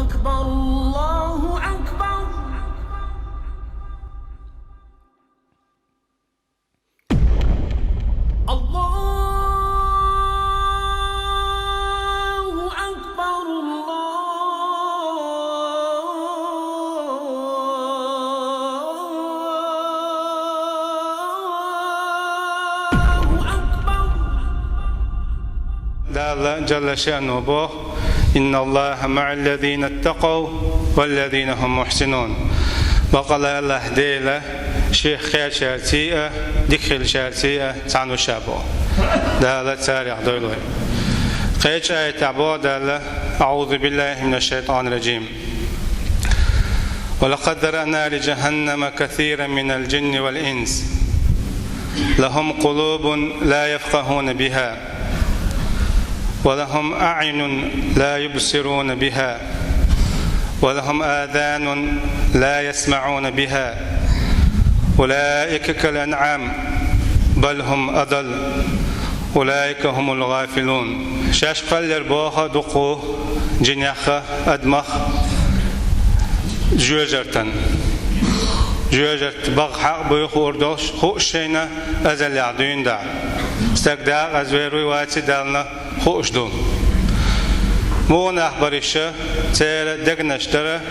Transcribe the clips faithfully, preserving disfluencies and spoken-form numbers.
أكبر، الله أكبر. الله أكبر، الله أكبر. Дала джалла шаънуху боху: «إن الله مع الذين اتقوا والذين هم محسنون». Бакъала Аллахь Дела Шех кхаьчарций а, дика хилчарций а цхьаьна ву Ша боху. Дала царех дойла вай. Кхечу аятехь боху Дала: أعوذ بالله من الشيطان الرجيم. «ولقد ذرأنا لجهنم كثيرا من الجن والإنس لهم قلوب لا يفقهون بها ولهم أعين لا يبصرون بها ولهم آذان لا يسمعون بها أولئك كالأنعام بل هم أضل أولئك هم الغافلون». Шаьш кхаллера боху дукха жинех а, адамех а жоьжартан. Жоьжарт бакъ хьакъ буй хуур долуш, хууш шайна азаллехь дуьйна дӀа. Стаг дакъаза вер вуй, ваций, Далла хууш ду. Муха нах бара иша? Церан дегнаш дара,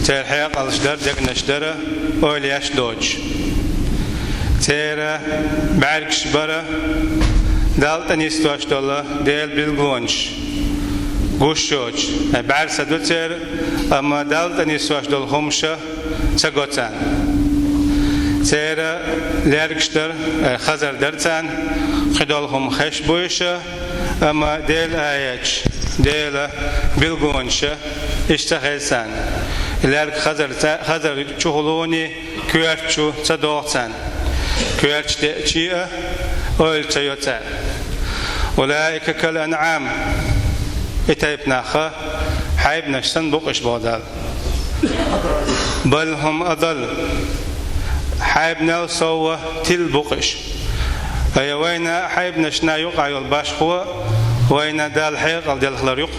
церан хьекъалш дара, дегнаш дара, ойла еш доцуш. Церан бӀаьргаш бара, Далла тӀе нисдеш долу Делан билгалонаш гуш йоцуш. Э, бӀаьрса ду церан, амма Далла тӀе нисдеш долу хӀумнаш ца го царна. Церан лергаш дара, э, хазар дара царна, кхидолу хӀума хезаш бу иша, амма Делан аяташ, Делан билгалонаш иша ца хеза царна. И лерг хазар ца-, хазар чухулуний, коьрта чу ца догӀу царна. Коьрташ деъчий а, ойла ца йо царна. «أولئك كالأنعام». И тайпа нах а хьайбанаш санна бу-кх иша боху Дала. «بل هم أضل». Хьайбанал сов а тилла бу-кх иша. Ай, вайна хьайбанашна юкъахь йолу башхо, вайна Далла хьекъал делла хилар ю-кх.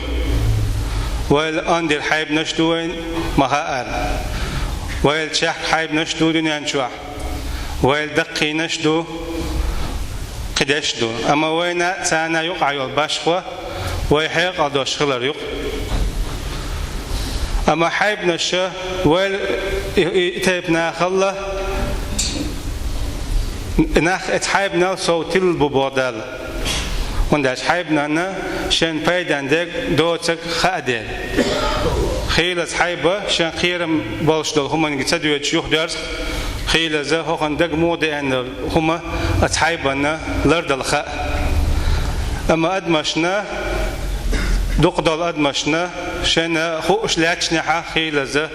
Вайл андир хьайбанаш ду вайна, ма хаара. Вайл чехка хьайбанаш ду дуьнен чохь. Вайл даккхийнаш ду, кхидерш ду. Амма вайна царна юкъахь йолу башхо вай хьекъал долуш хилар ю-кх. Амма хьайбанаш а вайл и, и, и тайпа нахалла, нах эцу хьайбанал сов тилла бу боху Дала. ХӀунда аьлча хьайбанна шен пайденна дерг доцург хаа дела. Хийлаза хьайба шен кхерам болуш долу хӀуманга ца доьдуш юхадоьрзу, хийлаза хӀокхуьнан дага муха деана долу хӀума оцу хьайбанна лардала хаьа. Амма адамашна, дукхах долу адамашна шайна хууш лаьтташехь хийлаза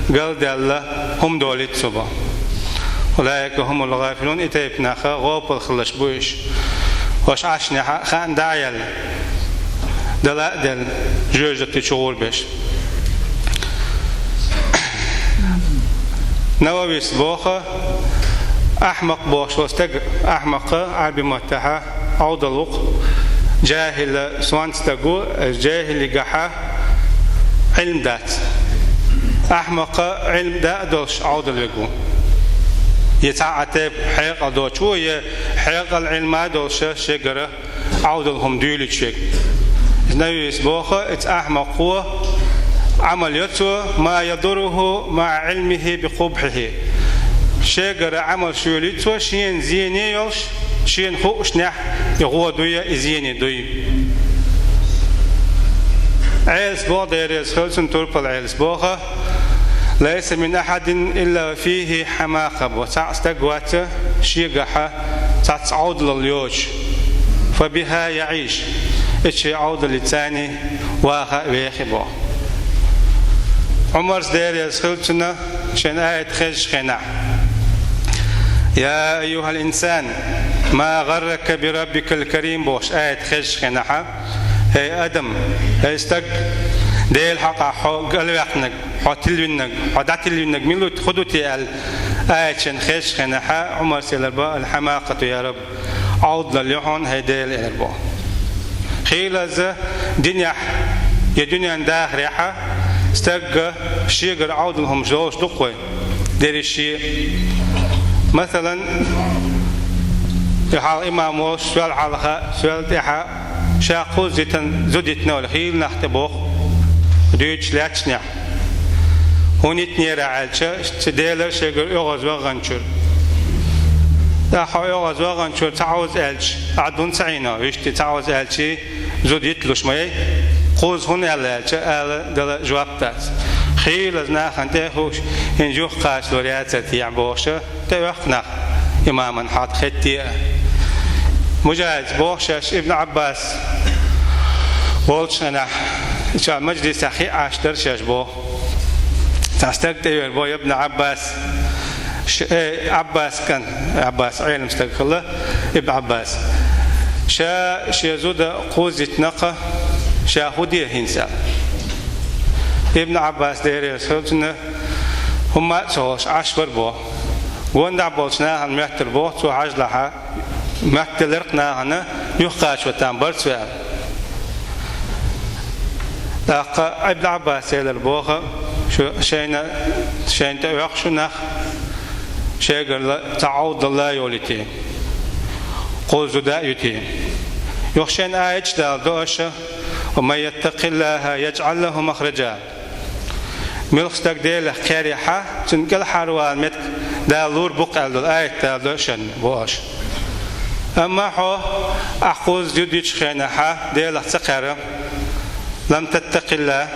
галдаьлла хӀума долуьйту цо бо. «أولئك هم الغافلون», и тайпа нах а гӀопал хиларш бу иша. Ош Ӏашнехь а хаьа дӀа а яьлла, дала а делла, жоьжахати чу гӀурбеш. Нававис боху, ахьмакъ бохуш волу стаг, ахьмакъ Ӏарби маттахь Ӏовдал ву-кх, жахӀил сонта стаг ву, жахӀилигахь Ӏилма дац. Ахьмакъ Ӏилма даа а долуш Ӏовдал верг ву. Я цхьа а тайпа хьекъал доцуш ву, я хьекъал, Ӏилма а долуш шегара Ӏовдал хӀума дуьйлуьйтуш верг. Нававис боху, эцу ахьмакъо Ӏамал йо цо, «ما يضره مع علمه بقبحه». Шегара Ӏамалш йолуьйту цо, шена зене йолуш, шена хуушшехь и гӀо дуй, и зене дуй. Ӏелас боху, Дела реза хила цунна, турпал Ӏелас боху: «ليس من أحد إلا وفيه حماقة», бо. Цхьа а стаг вац шегахь цхьацца Ӏовдалалла йоцуш. «فبها يعيش». Эцу шен Ӏовдаллица ваха а вехи бо. Ӏумарс, Дела реза хила цунна, шен аят хезачу хенахь: «يا أيها الإنسان ما غرك بربك الكريم», бохуш аят хезачу хенахь: «ХӀей адам, хӀей стаг, Делан хьакъахь хьо галваьккхинарг, хьо тилвинарг, хьо дӀатилвинарг мила ву, хӀун ду те?» аьлла, аят шена хезачу хенахь, Ӏумарс элира бо: «الحماقة يا رب». Ӏовдалалла ю хьуна, хӀей Дела, элира бо. Хийлаза динехь Е дуьнен дахарехьа стагга шегара Ӏовдал хӀумаш долуш ду-кх вай, дерриш шен. Масалан, и хьалха имам волуш, соьл хьалха, соьл тӀаьхьа, ша кхузза йитина зуда йитина олий, хийла нах тӀе боху, дуьйцуш лаьтташехь. ХӀунда йитинера аьлча, цу Делара шегара оьгӀаз вагӀанчуьра. ТӀаккха хьо оьгӀаз вагӀанчуьра ца Ӏовза аьлча, Ӏа дуьйна ца Ӏийна, вуьшта ца Ӏовза аьлчий, зуда йитлуш ма яй, кхузза хӀунда аьлла аьлча, ала дала жоп дац. Хийлаза нахана тӀе а хууш, хӀинца юхакхачалур яцара техьа бохуша, тӀеоьхку нах имаман хьалха хетте а. Мужахьидас боху шаьш Ибн Ӏаббас волчу хенахь, ша мажлисехь хиъна Ӏаш дара шаьш боху. Цхьа стаг тӀевер бо Ибн Ӏаббас, ш-, э, Ӏаббас кӀант, Ӏаббас Ӏелам стаг хилла, Ибн Ӏаббас. Ша шен зуда кхузза йитина-кх, ша хӀун де хӀинца аьлла. Ибн Ӏаббас, Дела реза хуьлда цунна, хӀумма а ца хууш Ӏаш вара боху. Гондахь болчу нахана моьттура боху цо, хьажалахь, моьтту делира-кх нахана, юхакхачо там бара цо аьлла. ТӀаккха Ибн Ӏаббас элира боху, шу шайна, шайна тӀеоьху шу нах, шегара цхьа Ӏовдал а йолуьйтий, кхузза зуда а юьтий. Юха шайна аяташ даладо аша: «Ва ман яттакъиллахӀа яжӀал лахӀу махража». Муьлхха стаг Делах кхерехьа, цунна кӀелхьарвала меттиг Дала лур бу-кх аьлла долу аят даладо шайна боху аша. Амма хьо, ахь кхузза зуда йитачу хенахьа, Делах ца кхаьра, «Лам таттакъиллахӀа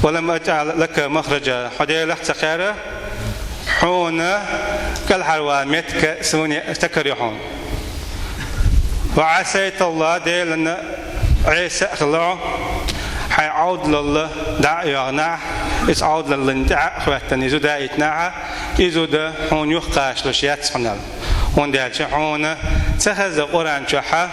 ва лам яжӀал лака махража», хьо Делах ца кхаьра, хьуна кӀелхьарвала меттиг суна стакар ю хьуна. «Ва ӀасайталлахӀ», Делана Ӏеса а хилла хьо, хьайн Ӏовдалалла дӀа а йоьгӀнахь, иза Ӏовдалаллин тӀаьхьа а хӀоьттина, иза зуда а йитинехьа, и зуда хьуна юхакхачалуш яц хьуна аьлла. ХӀунда аьлча хьуна ца хеза Къуръан чохьа: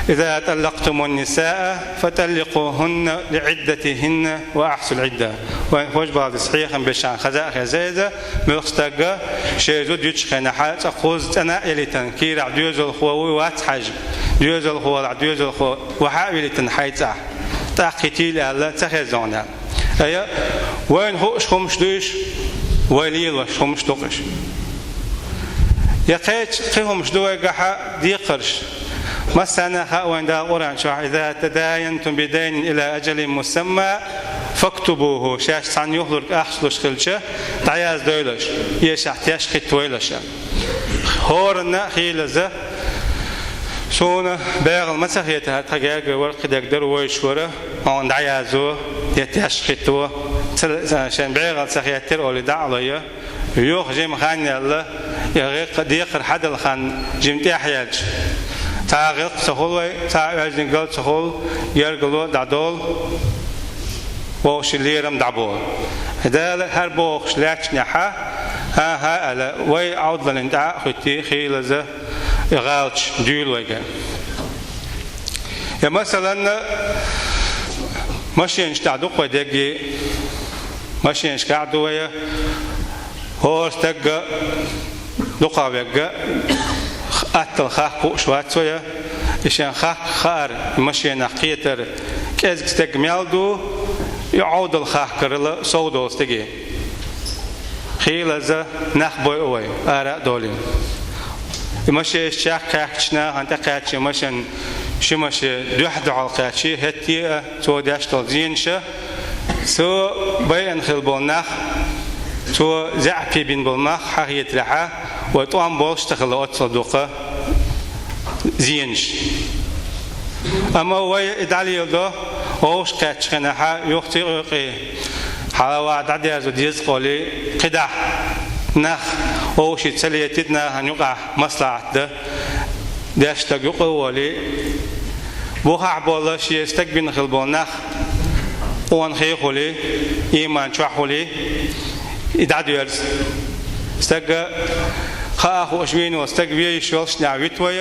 «Иза тӀаллакътумун нисаа, фатӀалликъухӀунна лиӀиддатихӀинна ва ахьсул Ӏидда». Вайн хӀожа балдис хьехам бешан хаза а хеза иза, муьлхха стагга шен зуда юьтучу хенахьа, цкъа кхузза цӀена а елийтина, кийрахь доьзалхо вуй вац хьажа, доьзалхолахь доьзалхо вахьа а вилийтина хьайн цӀахь, тӀаккха йитийла аьлла, ца хеза хьуна. Ая, вайна хууш хӀумаш ду уьш, вай лелош хӀумаш ду-кх уьш. Я кхечу кхин хӀумаш ду вайгахьа декхарш. Массарна а хаьа вайн Дала Къуръан чохь: «Иза тадаянтум бидайнин ила ажалин мусамма, фактубухӀу». Шаьш цхьанна юхалург ахча луш хилча, дӀаяздойла аша, эшахь теш хӀиттавойла аша. ХӀоранна а хийлаза, суна бегӀал ма ца хета, хӀара тхан гергара вара, кхидерг дара, вуьйш вара, хьуна дӀаязво, я теш хӀитто, ца, шайн бегӀал ца хеттера олий дӀа а лой. Юха жима хан яьлла, я гӀекхо декхар хьадала хан жима тӀехь яьлча, цхьа гӀиллакх ца хуьлу вай, цхьа оьздангалла ца хуьлу, гергарло дӀадолу, вовшийн лерам дӀаболу. Дала хӀара бохуш лаьтташехьа, хӀан-хӀа аьлла, вай Ӏовдалаллин тӀаьхьа а хӀиттий, хийлаза и гӀалаташ дуьйлу вайга. Я, масалан, машенаш тӀехь ду-кх вай дерриге, машенашкахь а ду вай, хӀора стагга, дукха верг, атталла хахка хууш вац вай, и шен хахка хаар, машенах кхетар, кӀезиг стаг мел ду, и Ӏовдал хахкарал сов долу стаге. Хийлаза нах бойу вай, ара а долийна. И машенаш чекх кхаьчча, нахана тӀекхаьчча машен, ши машен дуьхь-дуьхьал кхаьчча, хӀетте а цо деш долу зенаша, цо байина хилла болу нах, цо заьӀапе бина болу нах хьахетарехьа, вай тӀом болуш ца хилла оццул дукха зенаш. Амма вай и дӀалеладо, вовшах кхаьччу хенахьа, юха цу юкъе хьала ваха дӀадерзо деза-кх олий, кхидӀа нах вовшийн ца летийта, нахана юкъахь маслахьат дан, деш стаг юкъа а волий, бухахь болу шен стаг бина хилла болу нах, къонахий хуьлий, ийман чохь хуьлий, и дӀадоьрзу. Стаг хаа хууш вийна волу стаг вен йиш йолушехь вита вай,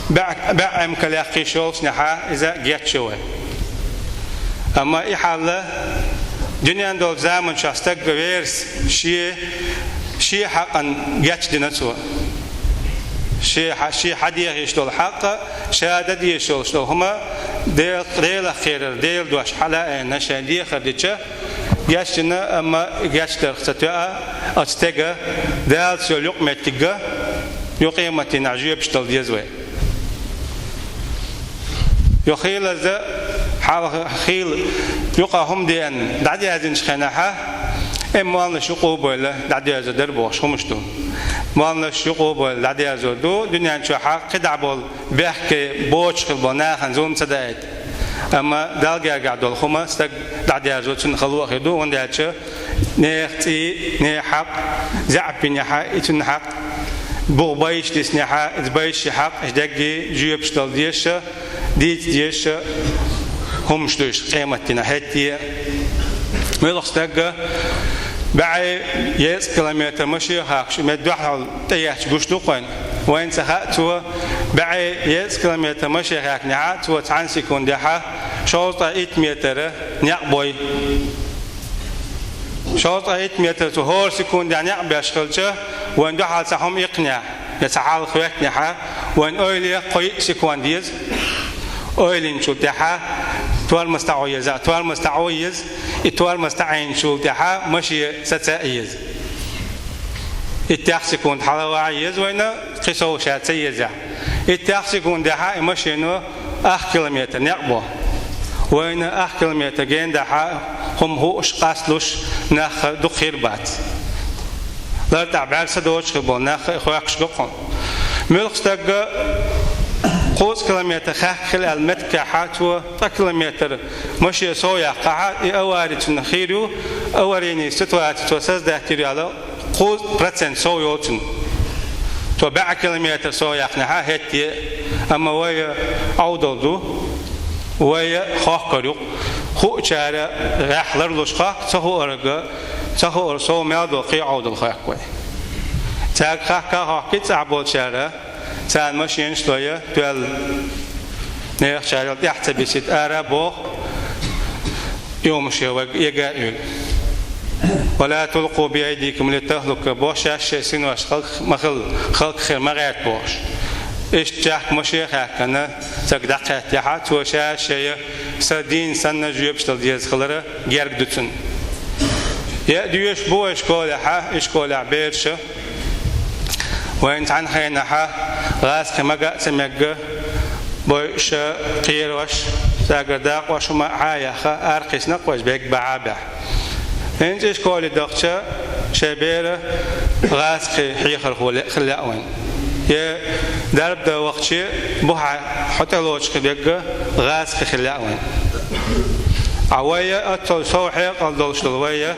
баьӀ-, баьӀ эмкал яккха йиш йолушехьа, иза гечйо вай. Амма и хьал дуьненна долчу заманчохь стаг верас шен, шен хьакъан гечдина цо. Ши хьа-, ши хьадеха йиш долу хьакъ, ша дан дезаш долуш долу хӀума, Дел-, Делах кхерар, Делан дош хьалаайна шайн дехар дича, гечдина, амма гечдарх ца тоьа, оцу стеган Дала цо юкъаметтиг, юкъа къематдийнахь жоьпаш дала деза вай. Йо хийлаза, хьалха хийла юкъа хӀума деана дӀадерзинчу хенахьа, э, молланаш юкъа а бевлла дӀадерзор дара бохуш хӀумаш ду. Молланаш юкъа а бевлла дӀадерзор ду, дуьнен чохьа кхидӀа болу бехке боцуш хила болу нахана зулам ца даийта. Амма Далла гергахь долу хӀума стаг дӀадерзо цунна хало а хир ду, хӀунда аьлча нехан цӀий, нехан хьакъ, заьӀап бинехьа, и цуьнан хьакъ, буха байш диснехьа, иза байши хьакъ, иза дегги жоьпаш дала дезаш, дийца дезаш хӀумаш ду уьш къематдийнахь хӀетте а. Муьлхха стагга бӀе езткъа километр машен хахкаш, мел дуьхьал тӀеетташ гуш ду-кх вайна. Вайна ца хаьа цо, бӀе езткъа километр машен хаьхкинехьа, цо цхьана секундехьа шовзткъа итт метр некъ бой. Шовзткъа итт метр цо хӀора секундехь некъ беш хилча, вайна дуьхьал цхьа хӀума иккхинехь, я цхьа хьалха хӀоьттинехьа, вайна ойла е кхо-йиъ секунд еза. Ойла йинчул тӀаьхьа тормоз таӀо еза, тормоз таӀо еза, и тормоз таӀийначул тӀаьхьа машен саца а еза. Иттех секунд хьалаваха еза вайна, кхин сов ша ца еза. Иттех секундехьа и машено ах километр некъ бо. Вайна ах километр гендахьа хӀума хууш, къасталуш нах дукха хир бац. ЛартӀехь бӀаьрса доцуш хир болу нах а хоьхкуш го-кх хьуна. Муьлхха стагга кхузткъа километр хаьхка хила аьлла меттигехьа, цо ткъа километр машен сов яккхахьа, и авари цунна хир ю, аварийный ситуаци цо создать йира аьлла, кхузткъа процент сов йолу цуьнан. Цо бӀе километр сов яьккхинехьа хӀетте а, амма вай Ӏовдал ду, вай хохкар ю-кх. Хуучара гӀехь ларлуш хохку, ца хуурга, ца хуур сов мел долу кхин Ӏовдал хохку вай. Цаьрга хахка а хохкий цӀахь болчара, царна машенаш лой тоьлла. Нехан чарел тӀаьхьа ца бисийта ара боху, и хӀумаш вайга эга а оьлу. «Ва ла тулкъу би айдикум ли тахлука», боху, шаьш шайн синош халкъ ма хила, халкъ хир ма гӀерта бохуш. Иштта чехка машен хаьхкина, стаг дӀакхеттехьа, цо шаьш шайн са дийна санна жоьпаш дала деза хилар герга ду цунна. Е а доьшуш бу вай школехьа, и школехь бераша. Вайна цхьана хенахьа гӀазкхи мага а ца мегга, бойуша, кхерош, цаьргара дакъош хӀума а хьа а яьхна, арахьа кхиссина-кх вайша бегга бахьа а баьхьа. ХӀинца и школе дахча шайн бера гӀазкхи хьехархо ле-, хила лаьа вайна. Е дарба дан вахча бухахь хьо тӀелоцуш хи бегга гӀазкхи хила лаьа вайна. Ткъа вай а, оццул сов хьекъал долуш долу вай а,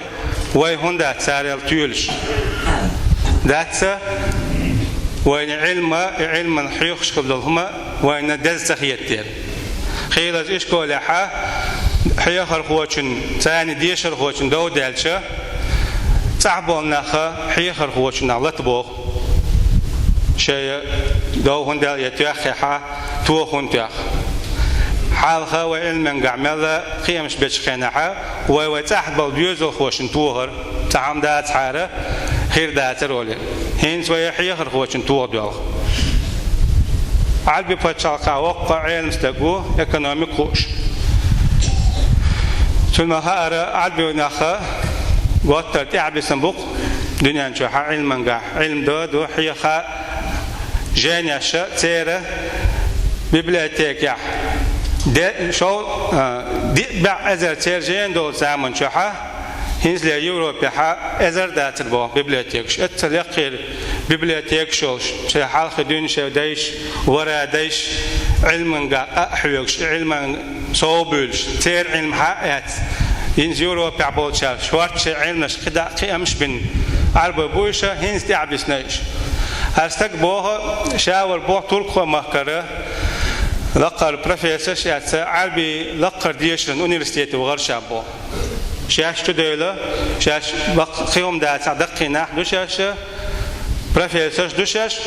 вай хӀунда дац царел тоьлуш? Дац-кх, вайна Ӏилма, и Ӏилман хьоьхуш хила долу хӀума вайна деза ца хетара. Хийлаза и школехьа хьехархочун, царна дешархочун дов даьлча, цӀахь болу нах хьехархочунах лата боху. Шайн дов хӀунда даьлла, я тоьххехьа, тоха хӀунда тоьхна. Хьалха вай Ӏилмангахь мелла кхиамаш бечу хенахьа, вай вай цӀахь болу доьзалхошна тохара, цхьа хӀума дацахьара, хир дацара олий. ХӀинца вай хьехархочун тоха доьлху. Ӏарби пачхьалкхахь воккха Ӏелам стаг ву, экономика хууш. Цунна ма-хаъара, Ӏарби нах готтар тӀаьхьабисина бу-кх дуьнен чохьа Ӏилмангахь. Ӏилма дан а ду, хьеха а, жайнаш а церан библиотекехь. Де-, шов-, а, диъ бӀе эзар церан жайна долу заман чохьа, хӀинцале Европехьа эзар дацар боху библиотекаш. Эцца лекхера библиотекаш йолуш, шайн хьалхе дуьйна шайн дайша, вара дайша, Ӏилманга къа а хьоьгуш, Ӏилман сов буьйлуш, церан Ӏилма хьа а эцна. ХӀинца Европехь болчара шортта шайн Ӏилманаш кхидӀа а кхиамаш бина Ӏарбой бу уьш, хӀинца тӀаьхьабисина уьш. ХӀара стаг боху, ша вара боху Туркхой-махкара лакхара профессорш а эцна, Ӏарби лакхара дешаран университете вахара ша боху. Шаьш чудевлла, шаьш бакъ-, кхин хӀума дацахь даккхий нах ду шаьш, профессорш ду шаьш,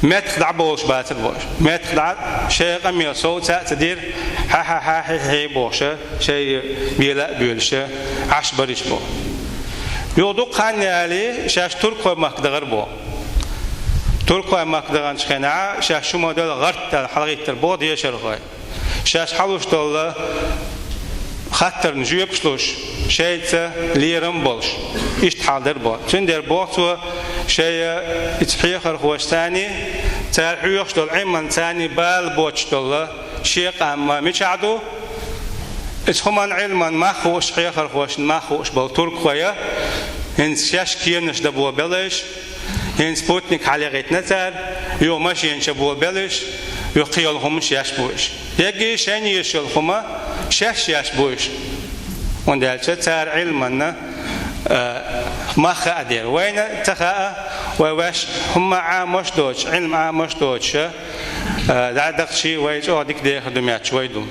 меттах дӀаболуш бацар боху. Меттах дӀа шайн къамел сов цхьаъ ца дира, хьа-хьа-хьа, хьи-хьи-хьи бохуш, шайн бела а буьйлуш, Ӏаш бара уьш боху. Юха дукха хан яле, шаьш Туркхой-махка дахара боху. Туркхой Макка даханчу хенахь шаьш хӀума дала гӀарт аьлла хьалагӀиттар боху дешархой. Шаьш хьалуш долу хаттарна жоьпаш луш, шайца лерам а болуш, иштта хьал дара боху. Цундела боху цо, шайн иза хьехархошцаний, цара хьоьхуш долу Ӏилманцаний бала боцуш долу шен къам мичахь ду, иза хӀуманна Ӏилманна мах хууш, хьехархошна мах хууш болу туркхой, хӀинца шаьш кеманаш дан боху белхаш, хӀинца спутник хьалаьцна цара, юха машенаш боху белхаш, юха кхин йолу хӀуманаш еш бу уьш. Ерриге шайна еш йолу хӀума шаьш еш бу уьш. ХӀунда аьлча цара Ӏилманна, а, мах хаа дера. Вайна ца хаьа, вай ваьш хӀумма Ӏамош доцуш, Ӏилма Ӏамош доцуш, а, дӀадаккхий вай чӀогӀа дика дехар ду моьттуш вай ду.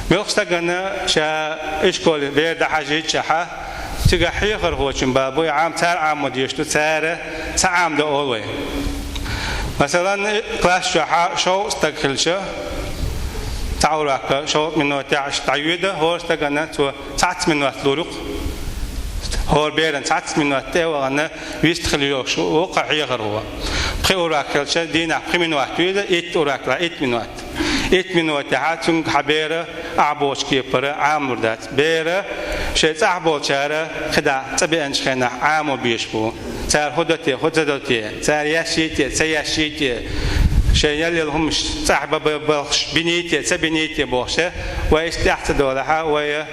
Муьлхха стагана ша ишколе бер дӀахьажийчахьа, цигахь хьехархочун бала бу, Ӏам-, цара Ӏамо дезаш ду, цара ца Ӏамадо олу вай. Масалан, класс чохь шовзткъа стаг хилча, цхьа урок шовзткъа минотехь дӀайоьду, хӀора стагана цо цхьацца минот лур ю-кх. ХӀора беран цхьацца минот тӀе а вахана, вист хила йогӀуш ву-кх хьехархо. Пхи урок хилча, дийнахь пхи минот йоьду, итт урок лахь итт минот. Итт минотехь цуьнга хьан бер ахь бохучу кепара Ӏамалур дац. Бер шайн цӀахь болчара кхидӀа цӀа беанчу хенахь Ӏамо безаш бу. Цара хӀун до те, хӀун ца до те, цара еш йий те, ца еш йий те, шайн ял йолу хӀуманаш цӀахь бан-бан балхаш биний те, ца биний те бохуш, вай иштта тӀаьхьа ца долахь, вай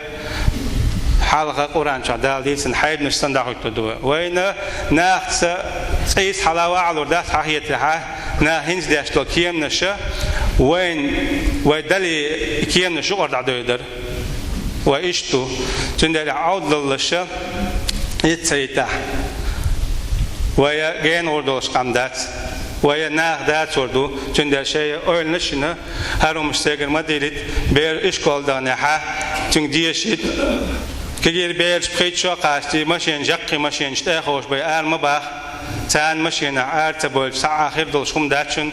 хьалха Къуръан чохь Дала дийцина хьайбанаш санна дӀахӀуьттур ду вай. Вайна нахаца цӀийца хьала а валур дац, хьан хетарехь, наха хӀинца деш долу кеманаш, вайна, вай Далла кеманаш юкъара дӀадевр дара. Вай иштта ду. Цундела Ӏовдалаллаш йита ца йитахь, вай гена гӀур долуш къам дац. Вай наха дацор ду. Цундела шайн ойланаш йина, хӀара хӀуманаш цигара ма дилийта, бер ишколе даханехь, цуьнга дешийта. Кегийра бераш пхийтта шо а кхаччалц, машенаш, яккхий машенаш тӀе а ховшабай ара ма баха. Царна машенахь ара ца бовлча, схьа а хир долуш хӀума дац шуна,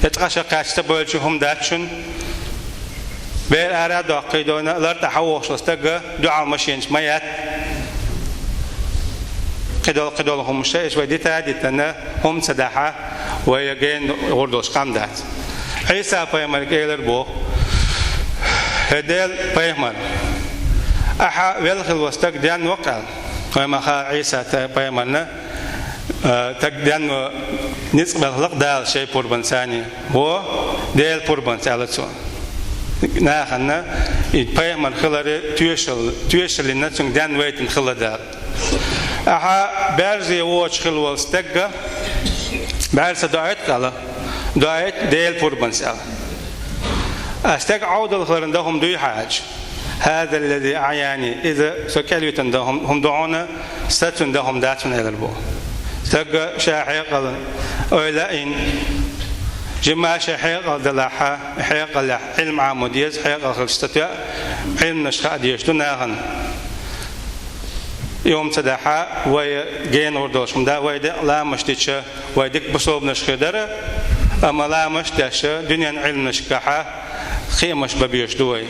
я ткъа шо кхаьчча ца бовлча хӀума дац шуна. Бер ара а доккхий дона, лар тӀе хьан вохуш волу стаг дуьхьал машенаш ма етта. Кхидолу, кхидолу хӀуманаш, иштта вай дита а дитина, хӀума ца дахь, вай гена гӀур долуш къам дац. Ӏийса-пайхамарга элира боху: «ХӀей Делан пайхамар, ахьа велла хилла волу стаг денван-кх», – аьлла. Вай ма хаьа Ӏийса-пайхамарна, а, стаг денван ницкъ белхалакх Дала шайн пурбанца, царний. Вон Делан пурбанца, аьлла цо. Нахана и пайхамар хилар тоьшалла, тоьшаллина цуьнга денвайтина хилла Дала. Ахьа баьрзе воцуш хилла волу стаг, баьрза ца доуьйту аьлла, доуьйту Делан пурбанца аьлла. А стаг Ӏовдал хиларна дан хӀума дуй хьажа? «ХӀаза ллази аӀяни», иза со кӀелвитина дан хӀума, хӀума ду хьуна, сан цунна дан хӀума дац хьуна, элира боху. Стага ша хьекъал ойла а йина, жимма шайн хьекъал далахь, хьекъалехь Ӏилма Ӏамо деза, хьекъал хилча ца тоьа, Ӏилманаш хаа дезаш ду нахана. И хӀума ца дахь, вай гена гӀур долуш хӀума дац, вай декъа ламазаш дича, вай дика бусалбанаш хир дара, амма ламазаш деш, дуьненан Ӏилманашкахь хиамаш бан безаш ду вай.